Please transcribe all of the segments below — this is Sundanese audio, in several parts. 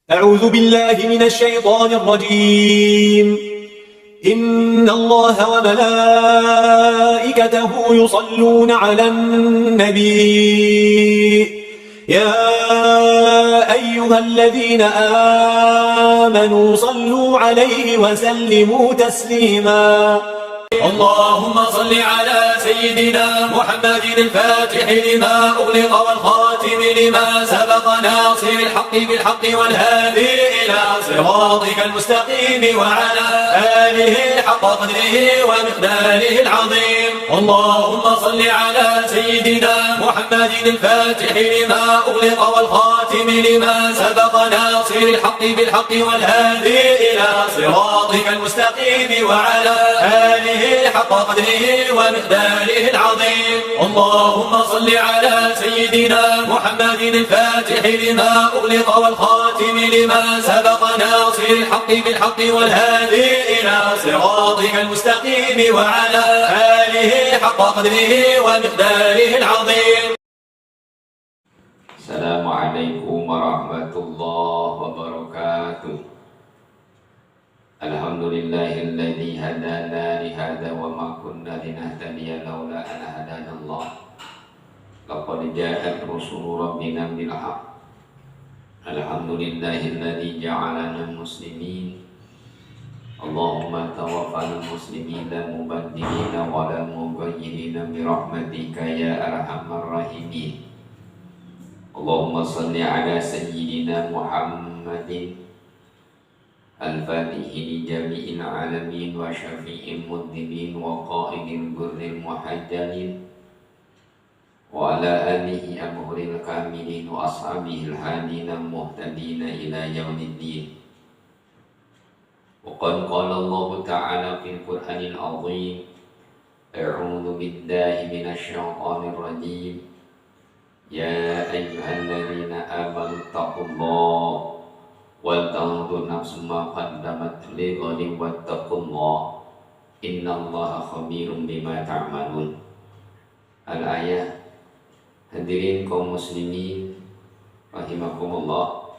أعوذ بالله من الشيطان الرجيم. إن الله وملائكته يصلون على النبي يا أيها الذين آمنوا صلوا عليه وسلموا تسليما. اللهم صل على سيدنا محمد الفاتح لما أغلق والخاتم لما سبق ناصر الحق بالحق والهادي إلى صراطك المستقيم وعلى آله حق قدره ومقداره العظيم. اللهم صل على سيدنا محمد الفاتح لما أغلق والخاتم لما سبق ناصر الحق بالحق والهادي إلى صراطك المستقيم وعلى آله حق قدره ومقداره العظيم. اللهم صل على سيدنا محمد الفاتح لما أغلق والخاتم لما سبق ناصر الحق بالحق والهادي إلى صراطك المستقيم وعلى آله حق قدره ومقداره العظيم. Assalamualaikum warahmatullahi wabarakatuh. Alhamdulillahilladzi hadana li hadza wa ma kunna linahtadiya laula an hadana Allah. Laqad ja'at rusulu rabbina bil haqq. Alhamdulillahilladzi ja'alana muslimin. Allahumma tawaffana muslimin la mubaddilina wa la mughayyirina bi rahmatika ya arhamar rahimin. Allahumma salli ala sayyidina Muhammadin al-fatihi li jami'il alamin wa syafi'il mudhibin wa qa'idil gurril muhajjalin wa ala alihi abhuril kamilin wa ashabihil hadina muhtadina ila yaumiddin. Wa qad qala Allah ta'ala fil Qur'anil azim, a'udzu billahi minasy syaithanir rajim. Ya ayyuhalladzina amanu taqullaha wal tanzur nafsum ma qaddamat lighadin wattaqullaha innallaha khabirum bima ta'malun. Al-ayah. Hadirin kaum muslimin rahimakumullah.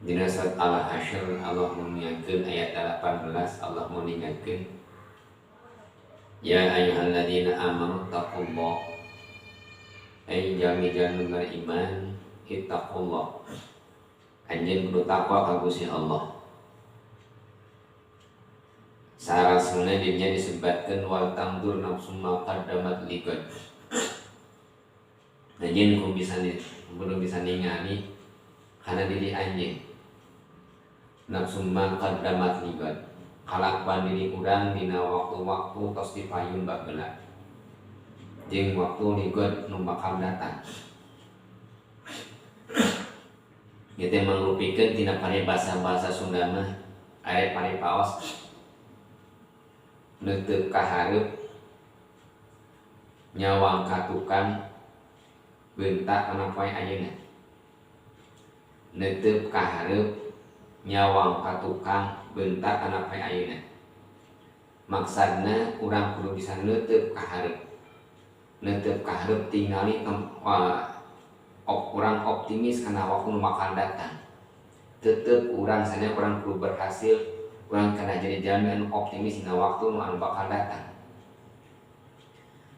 Dina surat Al-Hasyr Allah mengingatkan ayat 18, Allah mengingatkan ya ayyuhalladzina amanu taqullaha, ay jalmi-jalmi beriman, ittaqullah, anjeun kudu takwa ka Gusti Allah. Sarasana dirinya disebutkan wal tanzur nafsum ma qaddamat ligad. Anjeun kudu bisa kudu bisa ningali kana diri anjeun. Nafsum ma qaddamat ligad. Kalakuan diri urang dina waktu-waktu tos dipayun baheula. Jeung waktu ligad nu bakal datang. Ieu teh mangrupikeun tina paribasa-bahasa Sunda mah aya paripaos neuteup ka hareup nyawang ka tukang bentak kana poe ayeuna. Neuteup ka hareup nyawang ka tukang bentak kana poe ayeuna. Maksudna urang kudu bisa neuteup ka hareup. Neuteup ka hareup tingali urang optimis kana waktu nu bakal datang. Tetep urang sana urang kudu berhasil, urang kana jadi jalmi anu optimis dina waktu nu anu bakal datang.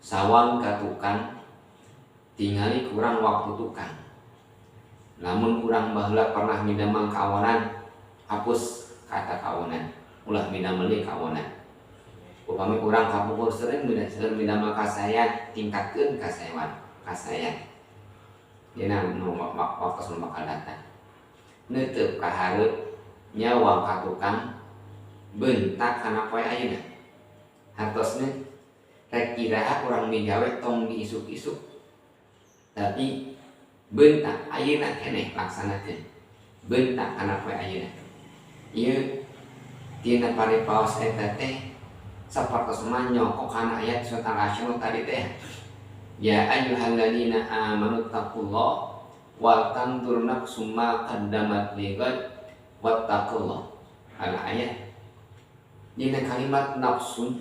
Sawang ka tukang tingali kurang waktu tukang. Lamun urang baheula pernah midamel kawanan, hapus kata kawanan, ulah midamel deui kawanan. Upami urang kapungkur sering midamel kasaean, tingkatkeun kasaean, kasaean. Dina nu waktu nu bakal datang. Neuteup ka hareup nyawang ka tukang bentak kana poe ayeuna. Hartosna rek iraha urang migawe tong diisuk-isuk. Tapi bentak ayeuna keneh laksanakeun. Bentak kana poe ayeuna. Ieu tina paripaos eta teh sapertos manyokok kana ayat surat Al-Hasyr tadi teh. Ya ayyuhalladzina amanu taqullaha wal tanzur nafsum ma qaddamat lighad wattaqullah. Al-ayat. Dina kalimat nafsun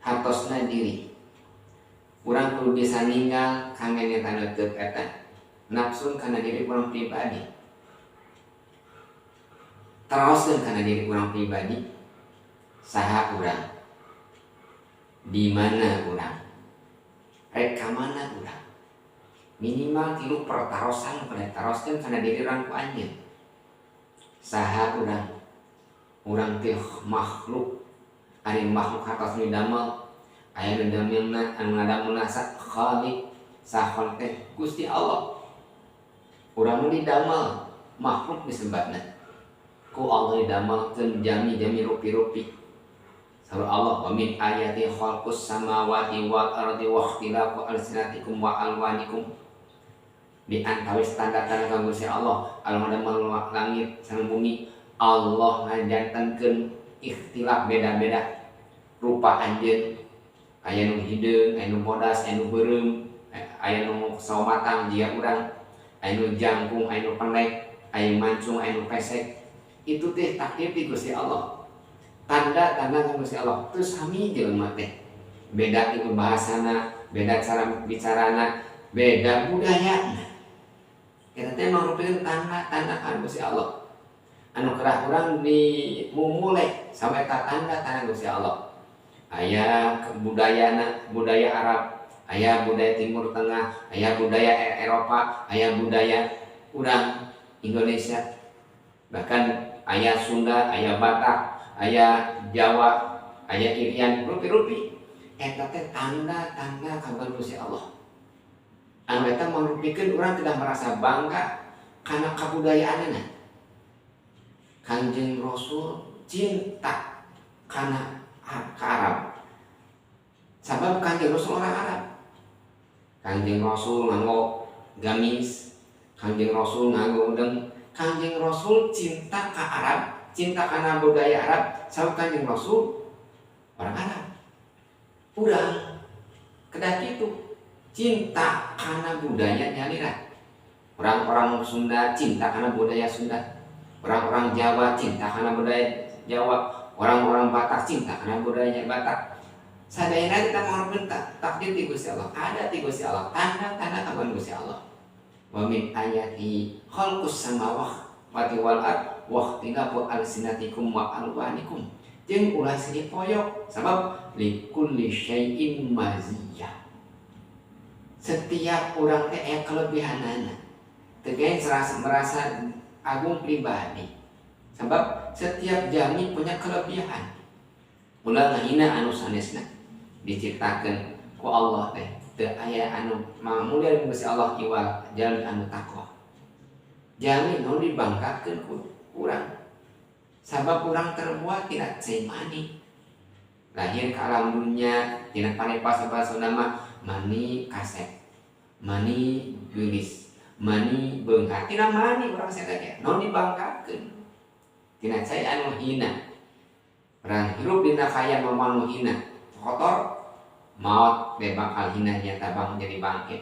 hartosna diri. Urang kudu bisa ninggal kangge nyata neuteuk eta nafsun kana diri urang pribadi. Teruskeun kana diri urang pribadi, saha urang, di mana urang, rek ka mana urang. Minimal tilu pertarosan pada taroskeun kana diri urang ku anjeun. Saha urang? Urang teh makhluk. Ari makhluk hartos nu didamel, aya nu damelna, anu ngadamelna sa Khaliq, sa Khaliq teh Gusti Allah. Urang nu didamel, makhluk disebatna. Ku Allah didamelkeun jami-jami rupi-rupi. Saur Allah, wa min ayati khalqus samawati wal ardi wa ikhtilafu alsinatikum wa alwanikum. Di antawis tanda-tanda ka Gusti Allah, Allah ngadamel langit sareng bumi, Allah ngajantenkeun ikhtilaf beda-beda rupa anjeun. Aya nu hideung, aya nu bodas, aya nu beureum, aya nu sawo matang jiga urang, aya nu jangkung, aya nu pendek, aya nu mancung, aya nu pesek. Itu teh takdir ti Gusti Allah. Tanda-tanda ka Gusti Allah. Teu sami jelema teh. Beda itu bahasana, beda cara bicarana, beda budayana. Eta teh mangrupakeun tanda-tanda ka Gusti Allah. Anu kerah urang dimumule sampai ka tanda-tanda Gusti Allah. Aya budayana, budaya Arab, aya budaya Timur Tengah, aya budaya Eropa, aya budaya urang Indonesia. Bahkan aya Sunda, aya Batak, aya Jawa, aya Irian, rupi-rupi. Eta teh tanda-tanda kabar Gusti Allah. Anu eta mangrupikeun urang tidak merasa bangga kana kabudayaanna. Kanjeng Rasul cinta kana ka Arab. Sabab Kanjeng Rasul orang Arab. Kanjeng Rasul nganggo gamis, Kanjeng Rasul nganggo udeng. Kanjeng Rasul cinta ka Arab, cinta kana budaya Arab, sabab Kanjeng Rasul orang Arab. Urang kedah kitu, cinta kana budaya nyalira. Orang-orang Sunda cinta kana budaya Sunda. Orang-orang Jawa cinta kana budaya Jawa. Orang-orang Batak cinta kana budaya Batak. Sadayana kita mengharapkan takdir ti Gusti Allah. Ada ti Gusti Allah, tanda-tanda kagungan Gusti Allah. Wa min ayati khalqus samawati wal ard wa ikhtilafu alsinatikum wa alwanikum. Jeung ulah silih poyok sabab likulli syai'in maziyah. Setiap urang teh aya kelebihanana. Teu merasa agung pribadi. Sebab setiap jami punya kelebihan. Ulah ngahina anu sanesna. Diciptakeun ku Allah teh teu aya anu mulia Gusti Allah iwal jalmi anu takwa. Jalmi nu dibanggakeun ku urang. Sabab urang terbuat tina cai mani. Lahir ke alam dunia tina paribasa nama mani kasep, mani geulis, mani beunghar. Tina mani urang sadaya nu dibanggakeun. Tina cai anu hina. Urang hirup dina kaya mama nu hina, kotor, maot teh bakal hina nyata bang jadi bangke.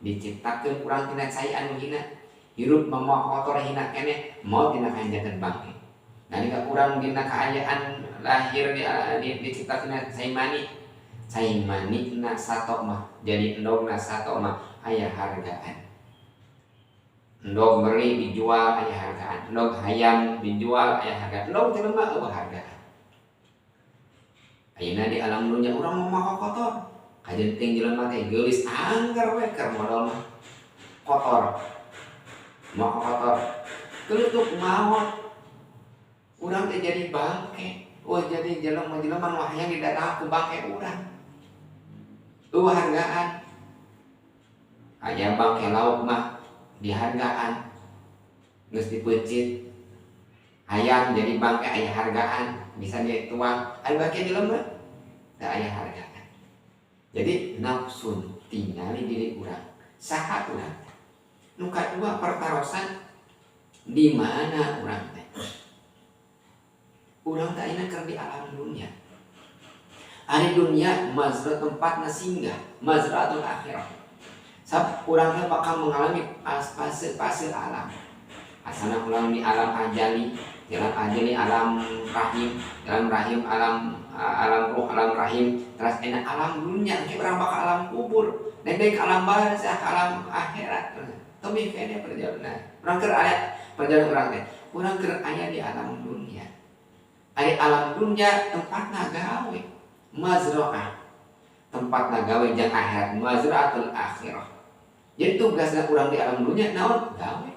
Diciptakeun urang tina cai anu hina, hirup mama kotor hina keneh, maot dina kajanten bangke. Nah, jika urang dina kaayaan lahir diciptakeun cai mani, cai mani na sato mah jadi endog na sato mah aya hargaan. Endog beri dijual aya hargaan, endog hayam dijual aya hargaan, endog teh mah eueuh hargaan. Ayeuna di alam dunia urang mah maha kotor. Kajenting jelema teh geulis angger we keur modal mah kotor. Maha kotor. Kelutuk maot. Urang teh jadi bangke. Oh jadi jelema-jelema nu hayang didatang ku bangke urang. Eueuh hargaan. Aya bangke lauk mah dihargaan. Geus dipeuncit. Hayam jadi bangke aya hargaan, bisa dituang. Ari bangke jelema teu aya hargaan. Jadi nafsun tingali diri urang, saha urang teh. Nu kadua pertarosan di mana urang teh. Urang teh ayeuna keur di alam dunia. Ari dunia mazrah tempatna singgah, mazratul akhirah. Sab urang teh bakal mengalami fase-fase alam. Asana urang di alam ajali, dalam ajali alam rahim, dalam rahim alam alam ruh, alam rahim, terus enak alam dunia, engke urang bakal alam kubur, dek alam barzah, alam akhirat. Tebih kene perjalanan. Urang keur aya perjalanan urang teh. Urang keur aya di alam dunia. Ari alam dunia tempatna gawe, mazroah. Tempatna gawe jang akhirat, mazraatul akhirah. Jadi tugasna urang di alam dunia naon? Gawe.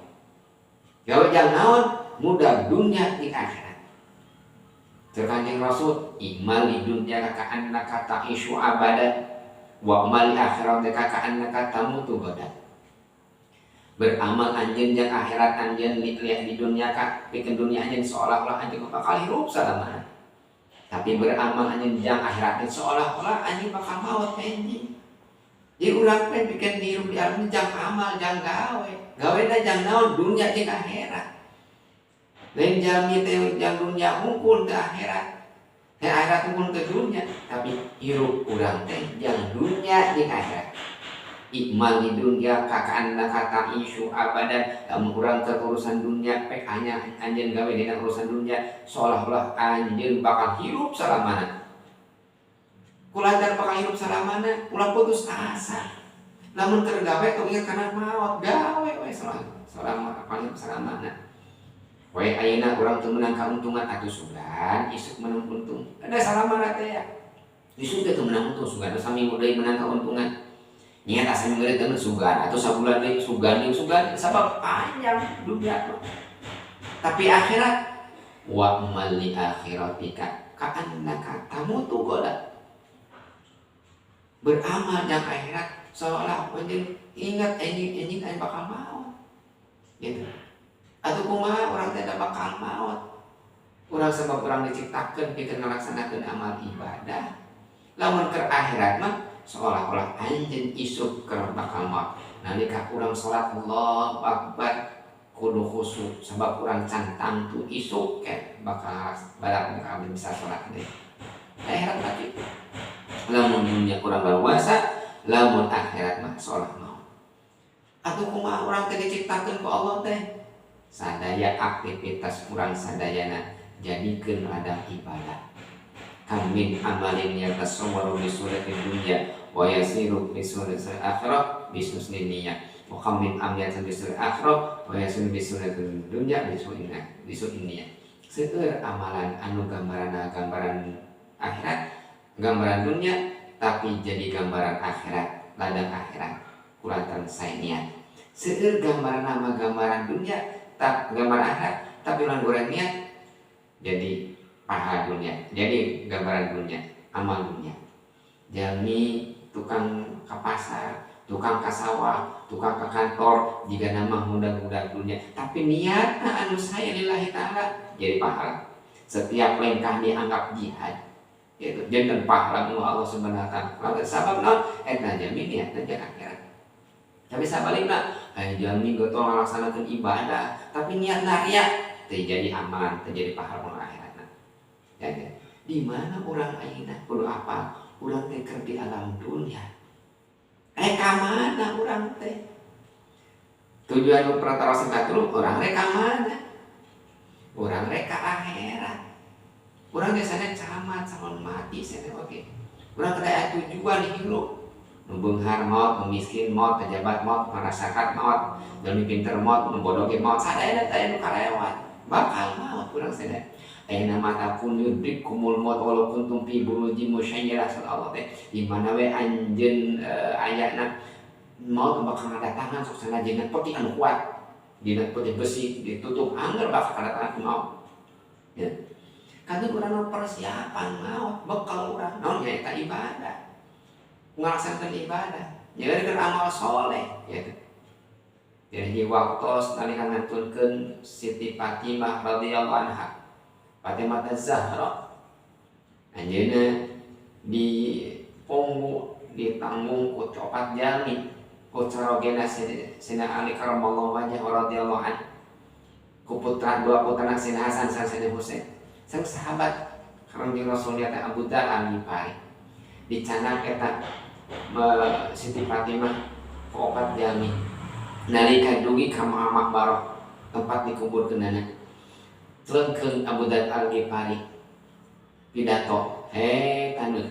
Gawe jang naon? Mudah dunia di akhirat. Cek Kanjeng Rasul, i'mal li dunya ka'annaka ta'isyu abadan wa amal li akhiratika ka'annaka tamutu ghadan. Beramal anjeun jang akhirat anjeun lihat di dunia ka pikeun dunia anjeun seolah-olah anjeun bakal hirup salamana. Tapi beramal anjeun jang akhirat seolah-olah anjeun bakal maot enjing. Jadi urang teh pikeun hirup di alam jang amal jang gawe. Gawena jang naon? Dunia jeung akhirat. Lain jalmi teh jang dunia hungkul ke akhirat. Teh akhirat hungkul ke dunia, tapi hirup urang teh jang dunia jeung akhirat. Ikmal di dunia ka'annaka ta'isyu abadan. Lamun urang ke urusan dunia pek hanya anjeun gawe dina urusan dunia seolah-olah anjeun bakal hirup salamana. Kulantaran bakal hirup salamana, ulah putus asa. Lamun keur gawe tong inget kana maot, gawe we selama bakal hirup salamana. We ayeuna urang teu meunang kauntungan atuh sugan isuk meunang untung. Ada salamana teh ya. Isuk teh teu meunang untung sugan saminggu deui meunang kauntungan. Niat asa minggu deui sugan atau sabulan deui sugan deui sugan sabab panjang dunia mah. Tapi akhirat wa mal li akhiratika ka'annaka tamutu ghadan. Beramal jang akhirat seolah anjeun ingat enjing-enjing aya bakal maot. Gitu. Atuh kumaha urang teh bakal maot. Urang sebab urang diciptakeun pikeun ngalaksanakeun amal ibadah. Lamun keur akhirat mah seolah-olah anjeun isuk keur bakal maot. Nalika urang salat Allahu Akbar kudu khusyuk sebab urang can tangtu isuk ke bakal badak bakal bisa salat deui. Akhirat mah kitu. Lamun dunia kurang leluasa, lamun akhirat mah seolah maot. Atuh kumaha urang teh diciptakeun ku Allah teh? Sadaya aktivitas urang sadayana jadikeun ladang ibadah. Kam min amalin yatasawwaru bi suratil dunya wa yasiru bi suratil akhirah bi husnin niyyah. Wa kam min amalin bi suratil akhirah wa yasiru bi suratil dunya bi su'in niyyah. Seueur amalan anu gambaranna gambaran akhirat, gambaran dunia tapi jadi gambaran akhirat, ladang akhirat kulantaran sae niat. Seueur gambaran nama gambaran dunia tak gambaran akhirat tapi lamun goreng niat jadi pahala dunia, jadi gambaran dunia, amal dunia. Jalmi tukang ke pasar, tukang ke sawah, tukang ke kantor, jika nama mudah-mudah dunia, tapi niatna anu saya lillahi ta'ala jadi pahala. Setiap lengkah dianggap jihad, yaitu janten pahala mu Allah Subhanahu wa taala. Sabab naon? Eta jalmi niatna jeung akhirat. Tapi sabalikna, aya jalmi getol ngalaksanakeun ibadah, tapi niatna ria, teu jadi amalan, teu jadi pahala mu akhirat. Ya, di mana urang ayeuna kudu apal urang teh keur di alam dunia. Rek ka mana urang teh? Tujuan pertarosan katulu urang rek ka mana? Urang rek ka akhirat. Urang teh sana camat sama mati sana oke. Urang kada tujuan hirup. Nu beunghar maot, nu miskin maot, pejabat maot, masyarakat maot, jalmi pinter maot, nu bodoh ge maot, sadayana teh nu kalewat. Bakal maot urang sadaya. Aina ma takun yudrikkumul maut walau kuntum fi burujin musyayyadah sallallahu teh. Di mana we anjeun ayana maut bakal ngadatangan sok sanajan peti anu kuat. Dina peti besi ditutup angger bakal kadatangan ku maut. Ya. Karena urang persiapan maut bekal urang naon nyaeta ibadah. Ngalaksanakeun ibadah. Jadi keur amal soleh gitu. Jadi waktos nalika ngantunkeun Siti Fatimah radhiyallahu anha. Fatimah Az-Zahra anjeunna di punggu ditanggung ku copat jalmi ku carogena Sina Ali karamallahu wajhahu radhiyallahu an ku putra dua putra Sina Hasan sareng Sina Husain sang sahabat Kanjeng Rasul teh Abu Dzar Al-Ghifari dicandak eta Siti Fatimah ku opat jalmi nalika dugi ka makbarah tempat dikuburkeunana telengkeun Abu Dzar Al-Ghifari pidato he taneuh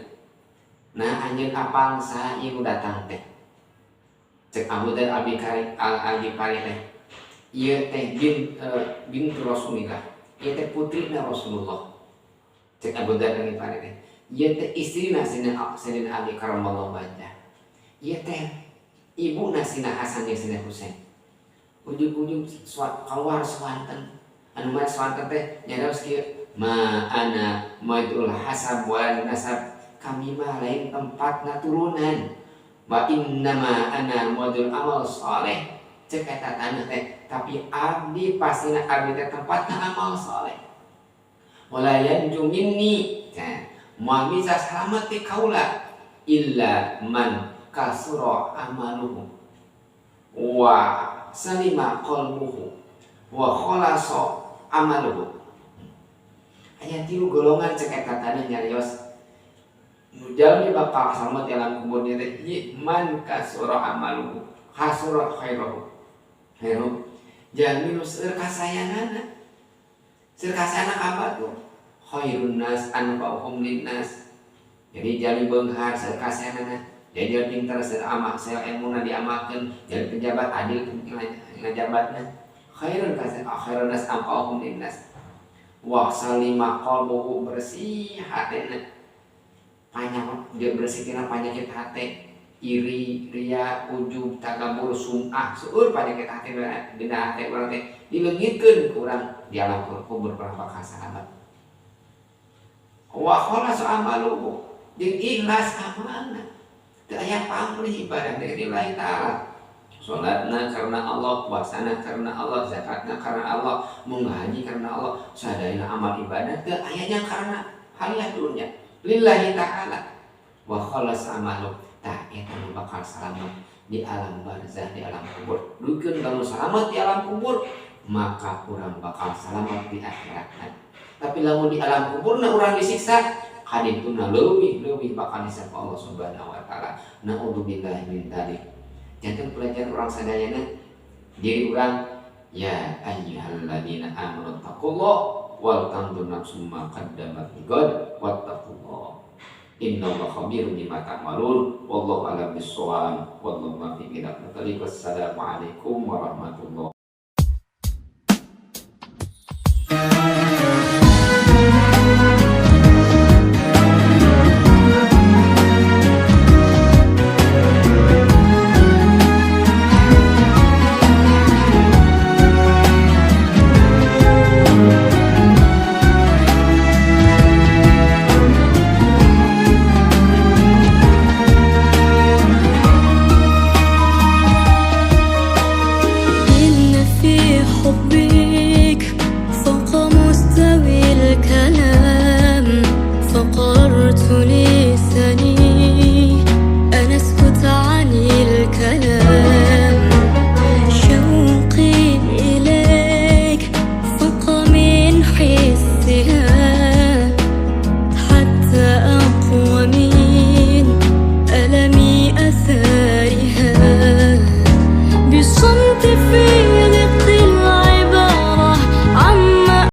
nah anjeun apal saha ieu datang teh cek Abu Dzar Al-Ghifari teh Ieu teh bintu Rasulillah, ieu teh putrina Rasulullah. Cek Abu Dzar Al-Ghifari teh, ieu teh istrina Sayyidina Ali karamallahu wajhah. Ieu teh ibuna Sayyidina Hasan jeung Sayyidina Husain. Ujug-ujug keluar swanten. Anu mah swanten teh nyarios kieu, ma ana madul hasab wal nasab, kami mah lain tempatna turunan. Wa innama ana madul amal saleh. Cek eta tanah teh, tapi abdi pastina abdi teh tempatna amal saleh. Wala yanju minni, moal bisa selamat ti kaula illa man kasura amaluhu wa salima qalbuhu wa khalasa amaluhu. Aya tilu golongan cek eta tanah nyarios nu jalmi bakal selamat dalam kubur teh man kasura amaluhu hasura khairuhu. Khairuhu jalmi nu seueur kasayanganna. Seueur kasayangan apa tuh? Khairun nas anfa'uhum linnas. Jadi jalmi beunghar seueur kasayanganna. Jadi jalmi pinter seueur amal, seueur ilmuna diamalkeun, jalmi pejabat adil ngajabatna. Khairun khairun nas anfa'uhum linnas. Wa salima qalbuhu, bersih hatena. Banyak dia bersih tina penyakit hati, iri, ria, ujub, takabur, sum'ah, seueur penyakit hati dina hati urang teh dileungitkeun ku urang di alam kubur urang bakal salamet. Wa khalas amaluhu, jeung ikhlas amalna. Teu aya pamrih ibadah lillahi ta'ala. Salatna karena Allah, puasana karena Allah, zakatna karena Allah, mung haji karena Allah, sadayana amal ibadah teu aya karena haliah dunya. Lillahi ta'ala wa khalas amalu, tah eta nu bakal selamat di alam barzah, di alam kubur. Dukeun lamun selamat di alam kubur, maka urang bakal selamat di akhirat. Tapi lamun di alam kuburna urang disiksa, kadituna leuwih-leuwih bakal disiksa Allah Subhanahu wa taala. Naudzubillah min dzalik. Janten pelajaran urang sadayana diri urang, ya ayyuhalladzina amanu taqullah wal tanzur nafsum ma qaddamat ligad wattaqullah innallaha khabirum bima ta'malun wallahu a'lam bissawab wallahu muwaffiq ila aqwamit thariq. Wassalamu alaikum warahmatullahi.